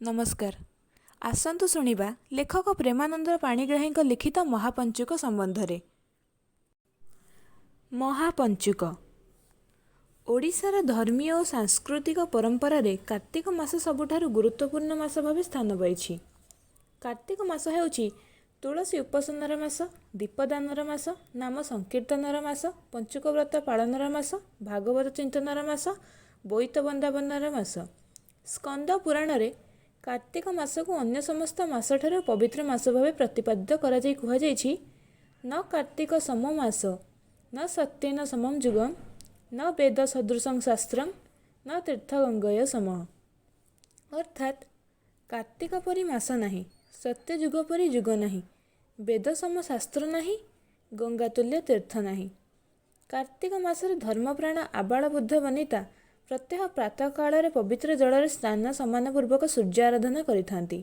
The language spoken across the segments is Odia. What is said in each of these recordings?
ନମସ୍କାର। ଆସନ୍ତୁ ଶୁଣିବା ଲେଖକ ପ୍ରେମାନନ୍ଦ ପାଣିଗ୍ରାହୀଙ୍କ ଲିଖିତ ମହାପଞ୍ଚୁକ ସମ୍ବନ୍ଧରେ। ମହାପଞ୍ଚୁକ ଓଡ଼ିଶାର ଧର୍ମୀୟ ଓ ସାଂସ୍କୃତିକ ପରମ୍ପରାରେ କାର୍ତ୍ତିକ ମାସ ସବୁଠାରୁ ଗୁରୁତ୍ୱପୂର୍ଣ୍ଣ ମାସ ଭାବେ ସ୍ଥାନ ପାଇଛି। କାର୍ତ୍ତିକ ମାସ ହେଉଛି ତୁଳସୀ ଉପାସନାର ମାସ, ଦୀପଦାନର ମାସ, ନାମ ସଂକୀର୍ତ୍ତନର ମାସ, ପଞ୍ଚୁକ ବ୍ରତ ପାଳନର ମାସ, ଭାଗବତ ଚିନ୍ତନର ମାସ, ବୋଇତ ବନ୍ଦାପନାର ମାସ। ସ୍କନ୍ଦ ପୁରାଣରେ କାର୍ତ୍ତିକ ମାସକୁ ଅନ୍ୟ ସମସ୍ତ ମାସଠାରୁ ପବିତ୍ର ମାସ ଭାବେ ପ୍ରତିପାଦିତ କରାଯାଇ କୁହାଯାଇଛି, ନ କାର୍ତ୍ତିକ ସମୋ ମାସ, ନ ସତ୍ୟେନ ସମଂ ଯୁଗଂ, ନ ବେଦ ସଦୃଶଂ ଶାସ୍ତ୍ରଂ, ନ ତୀର୍ଥ ଗଙ୍ଗୟ ସମଃ। ଅର୍ଥାତ୍ କାର୍ତ୍ତିକ ପରି ମାସ ନାହିଁ, ସତ୍ୟଯୁଗ ପରି ଯୁଗ ନାହିଁ, ବେଦ ସମ ଶାସ୍ତ୍ର ନାହିଁ, ଗଙ୍ଗା ତୁଲ୍ୟ ତୀର୍ଥ ନାହିଁ। କାର୍ତ୍ତିକ ମାସରେ ଧର୍ମପ୍ରାଣ ଆବାଳ ବୃଦ୍ଧ ବନିତା ପ୍ରତ୍ୟହ ପ୍ରାତଃକାଳରେ ପବିତ୍ର ଜଳରେ ସ୍ନାନ ସମାନ ପୂର୍ବକ ସୂର୍ଯ୍ୟ ଆରାଧନା କରିଥାନ୍ତି।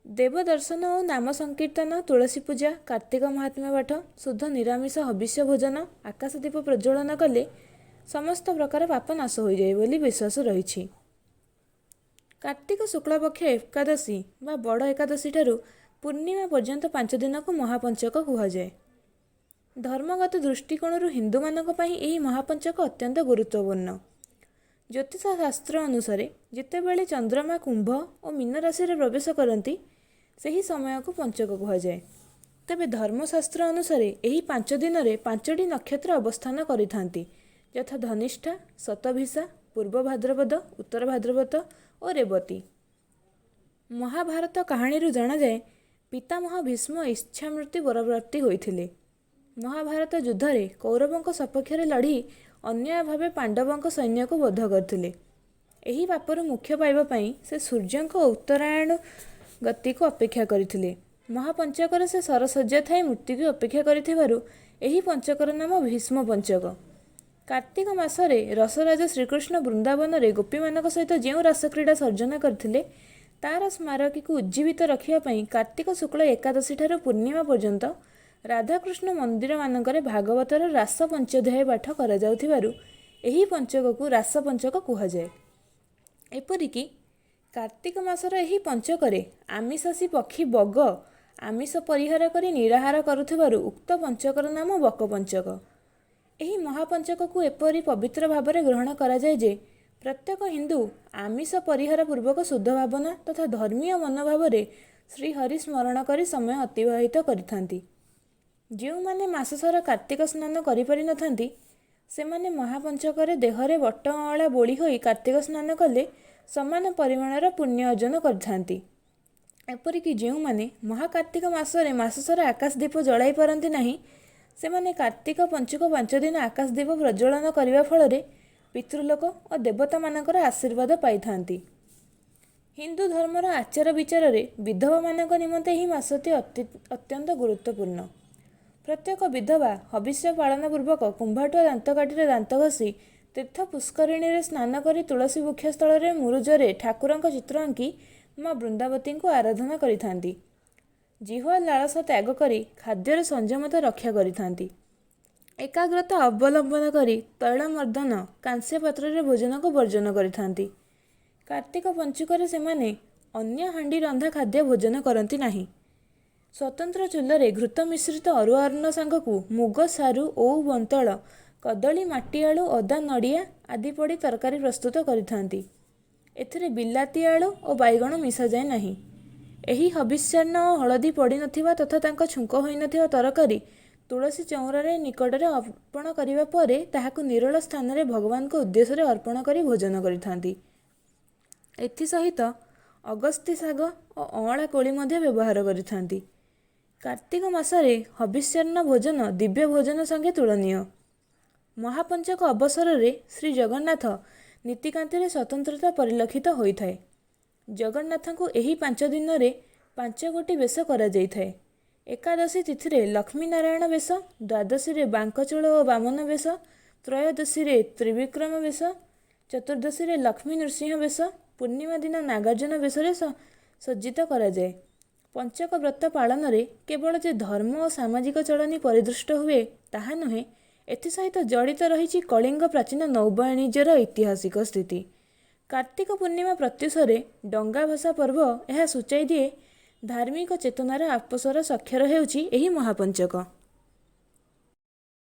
ଦେବ ଦର୍ଶନ ଓ ନାମ ସଂକୀର୍ତ୍ତନ, ତୁଳସୀ ପୂଜା, କାର୍ତ୍ତିକ ମାହାତ୍ମ୍ୟ ପାଠ, ଶୁଦ୍ଧ ନିରାମିଷ ହବିଷ୍ୟ ଭୋଜନ, ଆକାଶ ଦୀପ ପ୍ରଜ୍ୱଳନ କଲେ ସମସ୍ତ ପ୍ରକାର ପାପ ନାଶ ହୋଇଯାଏ ବୋଲି ବିଶ୍ୱାସ ରହିଛି। କାର୍ତ୍ତିକ ଶୁକ୍ଳପକ୍ଷ ଏକାଦଶୀ ବା ବଡ଼ ଏକାଦଶୀଠାରୁ ପୂର୍ଣ୍ଣିମା ପର୍ଯ୍ୟନ୍ତ 5 ଦିନକୁ ମହାପଞ୍ଚକ କୁହାଯାଏ। ଧର୍ମଗତ ଦୃଷ୍ଟିକୋଣରୁ ହିନ୍ଦୁମାନଙ୍କ ପାଇଁ ଏହି ମହାପଞ୍ଚକ ଅତ୍ୟନ୍ତ ଗୁରୁତ୍ୱପୂର୍ଣ୍ଣ। ଜ୍ୟୋତିଷ ଶାସ୍ତ୍ର ଅନୁସାରେ ଯେତେବେଳେ ଚନ୍ଦ୍ରମା କୁମ୍ଭ ଓ ମୀନ ରାଶିରେ ପ୍ରବେଶ କରନ୍ତି, ସେହି ସମୟକୁ ପଞ୍ଚକ କୁହାଯାଏ। ତେବେ ଧର୍ମଶାସ୍ତ୍ର ଅନୁସାରେ ଏହି 5 ଦିନରେ 5ଟି ନକ୍ଷତ୍ର ଅବସ୍ଥାନ କରିଥାନ୍ତି, ଯଥା ଧନିଷ୍ଠା, ଶତଭିଷା, ପୂର୍ବ ଭାଦ୍ରପଦ, ଉତ୍ତର ଭାଦ୍ରପଦ ଓ ରେବତୀ। ମହାଭାରତ କାହାଣୀରୁ ଜଣାଯାଏ, ପିତାମହ ଭୀଷ୍ମ ଇଚ୍ଛାମୃତ୍ୟୁ ବରପ୍ରାପ୍ତି ହୋଇଥିଲେ। ମହାଭାରତ ଯୁଦ୍ଧରେ କୌରବଙ୍କ ସପକ୍ଷରେ ଲଢ଼ି ଅନ୍ୟାୟ ଭାବେ ପାଣ୍ଡବଙ୍କ ସୈନ୍ୟକୁ ବଧ କରିଥିଲେ। ଏହି ପାପରୁ ମୋକ୍ଷ ପାଇବା ପାଇଁ ସେ ସୂର୍ଯ୍ୟଙ୍କ ଉତ୍ତରାୟଣ ଗତିକୁ ଅପେକ୍ଷା କରିଥିଲେ। ମହାପଞ୍ଚକରେ ସେ ଶରଶଯ୍ୟା ଥାଇ ମୃତ୍ୟୁକୁ ଅପେକ୍ଷା କରିଥିବାରୁ ଏହି ପଞ୍ଚକର ନାମ ଭୀଷ୍ମ ପଞ୍ଚକ। କାର୍ତ୍ତିକ ମାସରେ ରସରାଜ ଶ୍ରୀକୃଷ୍ଣ ବୃନ୍ଦାବନରେ ଗୋପୀମାନଙ୍କ ସହିତ ଯେଉଁ ରାସକ୍ରୀଡ଼ା ସର୍ଜନା କରିଥିଲେ, ତାର ସ୍ମାରକୀକୁ ଉଜ୍ଜୀବିତ ରଖିବା ପାଇଁ କାର୍ତ୍ତିକ ଶୁକ୍ଳ ଏକାଦଶୀଠାରୁ ପୂର୍ଣ୍ଣିମା ପର୍ଯ୍ୟନ୍ତ ରାଧାକୃଷ୍ଣ ମନ୍ଦିରମାନଙ୍କରେ ଭାଗବତର ରାସ ପଞ୍ଚୋଧ୍ୟାୟ ପାଠ କରାଯାଉଥିବାରୁ ଏହି ପଞ୍ଚକକୁ ରାସ ପଞ୍ଚକ କୁହାଯାଏ। ଏପରିକି କାର୍ତ୍ତିକ ମାସର ଏହି ପଞ୍ଚକରେ ଆମିଷାଶୀ ପକ୍ଷୀ ବଗ ଆମିଷ ପରିହାର କରି ନିରାହାର କରୁଥିବାରୁ ଉକ୍ତ ପଞ୍ଚକର ନାମ ବକ ପଞ୍ଚକ। ଏହି ମହାପଞ୍ଚକକୁ ଏପରି ପବିତ୍ର ଭାବରେ ଗ୍ରହଣ କରାଯାଏ ଯେ ପ୍ରତ୍ୟେକ ହିନ୍ଦୁ ଆମିଷ ପରିହାର ପୂର୍ବକ ଶୁଦ୍ଧ ଭାବନା ତଥା ଧର୍ମୀୟ ମନୋଭାବରେ ଶ୍ରୀହରି ସ୍ମରଣ କରି ସମୟ ଅତିବାହିତ କରିଥାନ୍ତି। ଯେଉଁମାନେ ମାସସାରା କାର୍ତ୍ତିକ ସ୍ନାନ କରିପାରିନଥାନ୍ତି, ସେମାନେ ମହାପଞ୍ଚକରେ ଦେହରେ ବଟ ଅଁଳା ବୋଳି ହୋଇ କାର୍ତ୍ତିକ ସ୍ନାନ କଲେ ସମାନ ପରିମାଣର ପୁଣ୍ୟ ଅର୍ଜନ କରିଥାନ୍ତି। ଏପରିକି ଯେଉଁମାନେ ମହାକାର୍ତ୍ତିକ ମାସରେ ମାସସାରା ଆକାଶଦୀପ ଜଳାଇ ପାରନ୍ତି ନାହିଁ, ସେମାନେ କାର୍ତ୍ତିକ ପଞ୍ଚୁକ 5 ଦିନ ଆକାଶଦୀପ ପ୍ରଜ୍ୱଳନ କରିବା ଫଳରେ ପିତୃଲୋକ ଓ ଦେବତାମାନଙ୍କର ଆଶୀର୍ବାଦ ପାଇଥାନ୍ତି। ହିନ୍ଦୁ ଧର୍ମର ଆଚାର ବିଚାରରେ ବିଧବାମାନଙ୍କ ନିମନ୍ତେ ଏହି ମାସଟି ଅତ୍ୟନ୍ତ ଗୁରୁତ୍ୱପୂର୍ଣ୍ଣ। ପ୍ରତ୍ୟେକ ବିଧବା ହବିଷ୍ୟ ପାଳନ ପୂର୍ବକ କୁମ୍ଭାଟୁଆ ଦାନ୍ତକାଠିରେ ଦାନ୍ତ ଘଷି ତୀର୍ଥ ପୁଷ୍କରିଣୀରେ ସ୍ନାନ କରି ତୁଳସୀ ବୃକ୍ଷସ୍ଥଳରେ ମୁରୁଜରେ ଠାକୁରଙ୍କ ଚିତ୍ର ଆଙ୍କି ମା ବୃନ୍ଦାବତୀଙ୍କୁ ଆରାଧନା କରିଥାନ୍ତି। ଜିହ୍ୱା ଲାଳସା ତ୍ୟାଗ କରି ଖାଦ୍ୟରେ ସଂଯମତା ରକ୍ଷା କରିଥାନ୍ତି। ଏକାଗ୍ରତା ଅବଲମ୍ବନ କରି ତୈଳମର୍ଦ୍ଦନ କାଂସ୍ୟ ପାତ୍ରରେ ଭୋଜନକୁ ବର୍ଜନ କରିଥାନ୍ତି। କାର୍ତ୍ତିକ ପଞ୍ଚୁକରେ ସେମାନେ ଅନ୍ୟ ହାଣ୍ଡି ରନ୍ଧା ଖାଦ୍ୟ ଭୋଜନ କରନ୍ତି ନାହିଁ। ସ୍ୱତନ୍ତ୍ର ଚୁଲାରେ ଘୃତ ମିଶ୍ରିତ ଅରୁଆ ଅନ୍ନ ସାଙ୍ଗକୁ ମୁଗ, ସାରୁ, ଓଉ, ବନ୍ତଳ, କଦଳୀ, ମାଟିଆଳୁ, ଅଦା, ନଡ଼ିଆ ଆଦି ପଡ଼ି ତରକାରୀ ପ୍ରସ୍ତୁତ କରିଥାନ୍ତି। ଏଥିରେ ବିଲାତି ଆଳୁ ଓ ବାଇଗଣ ମିଶାଯାଏ ନାହିଁ। ଏହି ହବିଷ୍ୟାନ୍ନ ଓ ହଳଦୀ ପଡ଼ିନଥିବା ତଥା ତାଙ୍କ ଛୁଙ୍କ ହୋଇନଥିବା ତରକାରୀ ତୁଳସୀ ଚଉରାରେ ନିକଟରେ ଅର୍ପଣ କରିବା ପରେ ତାହାକୁ ନିରୋଳା ସ୍ଥାନରେ ଭଗବାନଙ୍କ ଉଦ୍ଦେଶ୍ୟରେ ଅର୍ପଣ କରି ଭୋଜନ କରିଥାନ୍ତି। ଏଥିସହିତ ଅଗସ୍ତି ଶାଗ ଓ ଅଁଳା କୋଳି ମଧ୍ୟ ବ୍ୟବହାର କରିଥାନ୍ତି। କାର୍ତ୍ତିକ ମାସରେ ହବିଷ୍ୟାନ୍ନ ଭୋଜନ ଦିବ୍ୟ ଭୋଜନ ସଙ୍ଗେ ତୁଳନୀୟ। ମହାପଞ୍ଚକ ଅବସରରେ ଶ୍ରୀ ଜଗନ୍ନାଥ ନୀତିକାନ୍ତିରେ ସ୍ୱତନ୍ତ୍ରତା ପରିଲକ୍ଷିତ ହୋଇଥାଏ। ଜଗନ୍ନାଥଙ୍କୁ ଏହି 5 ଦିନରେ 5 ଗୋଟି ବେଶ କରାଯାଇଥାଏ। ଏକାଦଶୀ ତିଥିରେ ଲକ୍ଷ୍ମୀ ନାରାୟଣ ବେଶ, ଦ୍ୱାଦଶୀରେ ବାଙ୍କଚୋଳ ଓ ବାମନ ବେଶ, ତ୍ରୟୋଦଶୀରେ ତ୍ରିବିକ୍ରମ ବେଶ, ଚତୁର୍ଦ୍ଦଶୀରେ ଲକ୍ଷ୍ମୀ ନୃସିଂହ ବେଶ, ପୂର୍ଣ୍ଣିମା ଦିନ ନାଗାର୍ଜୁନ ବେଶରେ ସଜ୍ଜିତ କରାଯାଏ। ପଞ୍ଚକ ବ୍ରତ ପାଳନରେ କେବଳ ଯେ ଧର୍ମ ଓ ସାମାଜିକ ଚଳଣି ପରିଦୃଷ୍ଟ ହୁଏ ତାହା ନୁହେଁ, ଏଥିସହିତ ଜଡ଼ିତ ରହିଛି କଳିଙ୍ଗ ପ୍ରାଚୀନ ନୌବାଣିଜ୍ୟର ଐତିହାସିକ ସ୍ଥିତି। କାର୍ତ୍ତିକ ପୂର୍ଣ୍ଣିମା ପ୍ରତ୍ୟୁଷରେ ଡଙ୍ଗା ଭସା ପର୍ବ ଏହା ସୂଚାଇ ଦିଏ ଧାର୍ମିକ ଚେତନାର ଆପୋଷର ସ୍ୱାକ୍ଷର ହେଉଛି ଏହି ମହାପଞ୍ଚକ।